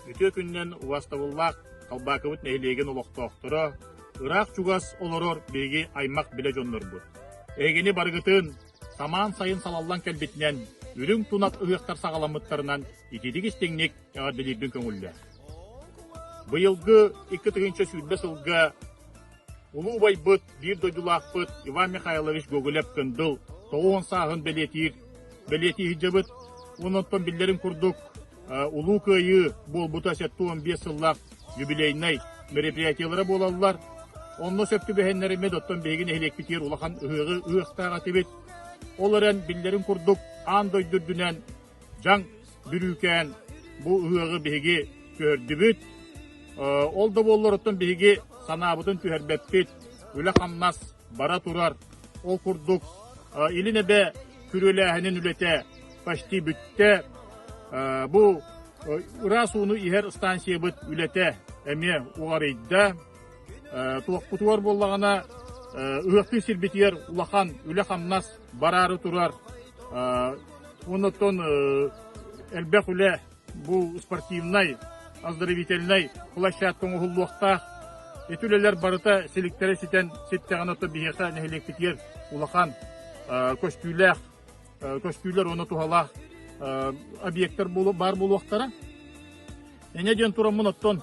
Үтүө күнүнэн убаастабыллаах Халбаакыбыт нэһилиэгин олохтоохторо, ыраах-чугас олорор биһиги аймах-билэ дьоннорбут. Эһигини барыгытын самаан сайын салаллан кэлбитинэн, үрүҥ тунах ыһыахтар саҕаламмыттарынан итиитик-истиҥник эҕэрдэлиирбин көҥүллээх. Быйылгы 2020 сылга Улуу убайбыт, биир дойдулаахпыт Иван Михайлович Гоголев-Кындыл 90 сааһын бэлиэтиир бэлиэтии сылдьабыт. Уонна оттон биллэрин курдук, Улуу Кыайыы буолбута 75 сыллаах юбилейнай мероприятиелара буолаллар. Онно сөп түбэһиннэриммит, оттон биһиги нэһилиэкпитигэр улахан ыһыаҕы ыһыахтаах этибит. Ол эрэн, биллэрин курдук, аан дойду үрдүнэн дьаҥ бүрүүкээн бу ыһыаҕы биһиги көһөрдүбүт. Ол да буоллар оттон биһиги санаабытын түһэрбэппит, үлэ-хамнас бара турар. Ол курдук Илин Эбэ күрүөлээһинин үлэтэ почти бүттэ. Бу ыраас ууну иһэр станциябыт үлэтэ эмиэ уҕарыйда. Туохпутугар буоллаҕына ыһыахтыыр сирбитигэр улахан үлэ-хамнас бараары турар. Оннуттан элбэх үлэ бу спортивнай, оздоровительнай площадка оҥоһуллуохтаах. Ити үлэлэр барыта силиктэрэ ситэн ситтэҕинэ ото биһиэхэ нэһилиэкпитигэр улахан көстүүлээх көстүүлэр уонна туһалаах объектар баар буолуохтара. Эҥэ диэн тураммын оттон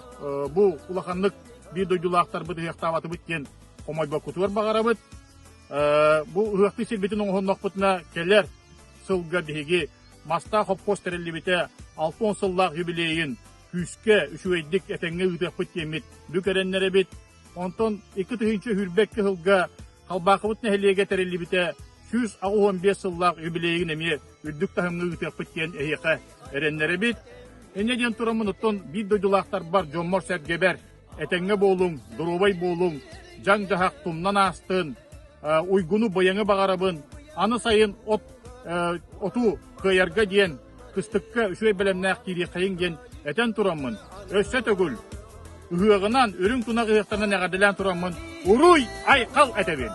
бу улаханнык биир дойдулаахтарбыт ыһыахтаабатыбыт диэн хомойбоккутугар баҕарабыт. Бу ыһыахтыы сирбитин оҥоһуннахпытына кэлэр сылга биһиги Мастаах хопхуос тэриллибитэ 60 сыллаах юбилейын күүскэ, үчүгэйдик этэҥҥэ ыытыахпыт диэммит бүк эрэннэрэбит. Онтон 2022 сылга Халбаакыбыт нэһилиэгэ тэриллибитэ 185 сыллаах юбилейын эмиэ үрдүк таһымҥа ыытыахпыт диэн эһиэхэ эрэннэрэбит. Инньэ диэн тураммын оттон биир дойдулаахтарбар, дьоммор-сэргэбэр Этэҥҥэ буолуҥ, доруобай буолуҥ, дьаҥ-дьаһах тумнан аастын, уйгуну-быйаҥы баҕарабын. Аны сайын от оту кыайарга диэн кыстыкка үчүгэй бэлэмнээх киириэххэйиҥ диэн этэн тураммын, өссө төгүл ыһыаҕынан, үрүҥ тунах ыһыахтарынан эҕэрдэлээн тураммын, уруй-айхал этэбин!